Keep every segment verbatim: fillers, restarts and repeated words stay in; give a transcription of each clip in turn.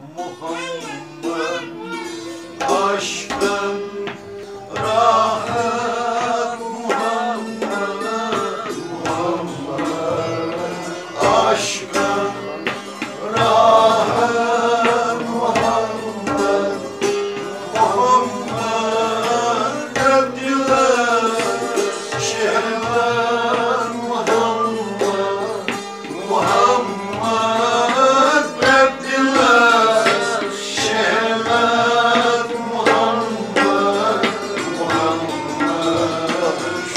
محمد عاشقن راحت، محمد، محمد عاشقن راحت، محمد، محمد دِلس شہلت، محمد، محمد دِلس شہلت، محمد، محمد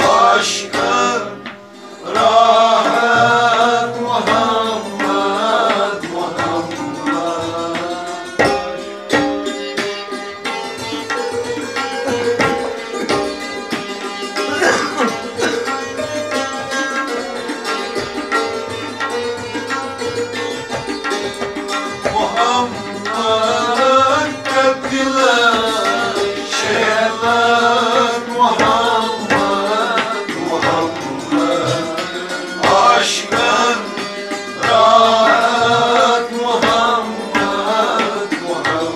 عاشقن راحت، محمد، محمد۔ محمد قبلہ شہلت، محمد، محمد عاشقن راحت، محمد، محمد۔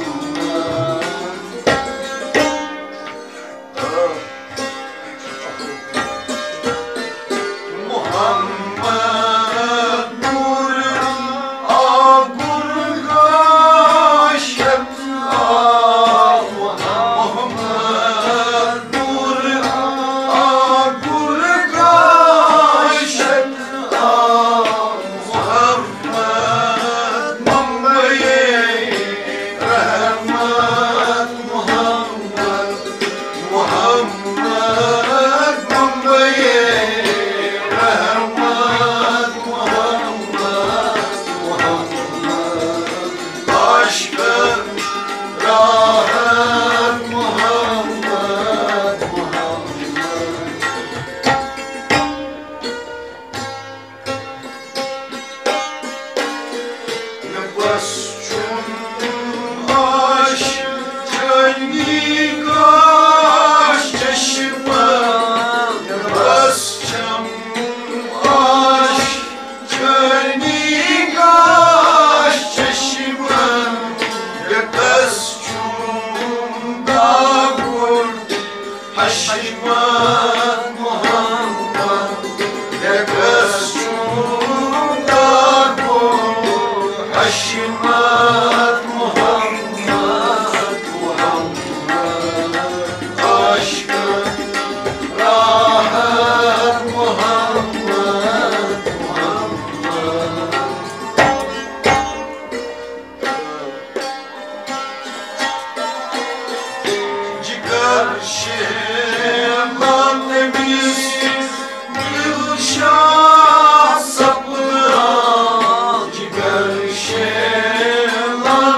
محمد نور آگُر گاشت آ، محمد نور آگُر گاشت آ، محمد ممبئی رحمت، محمد، محمد ممبئی رحمت، محمد، محمد عاشقن راحت، محمد، محمد۔ مےٚ بس چھُم آش چٲنی گاش چشمہٕ، مےٚ بس چھَم آش چٲنی گاش چشمہٕ، مےٚ بس چھُم داغُن حشمت محمد، مےٚ گژھِ چون داغُن حشمت محمد، محمد عاشقن راحت محمد، محمد۔ جگر شیلان تٔمِس دلشاد سپدان، جگر شیلان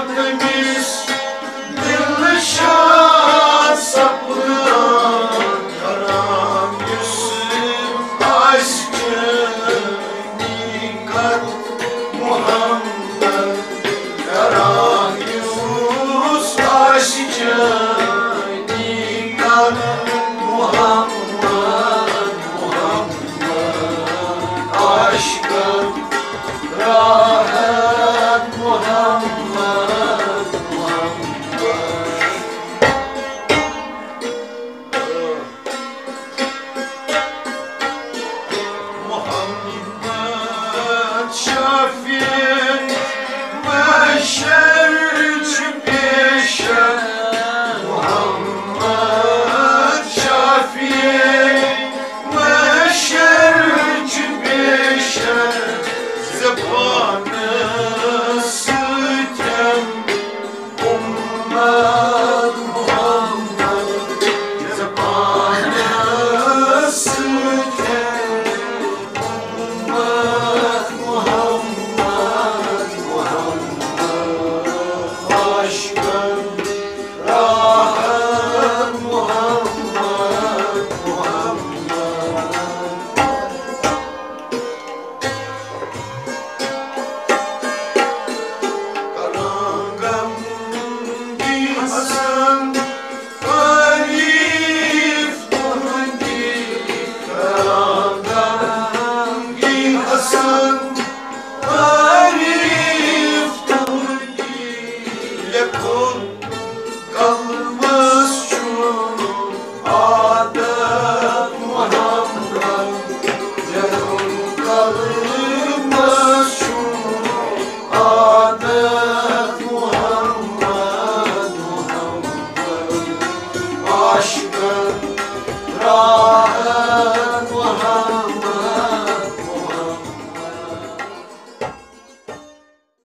All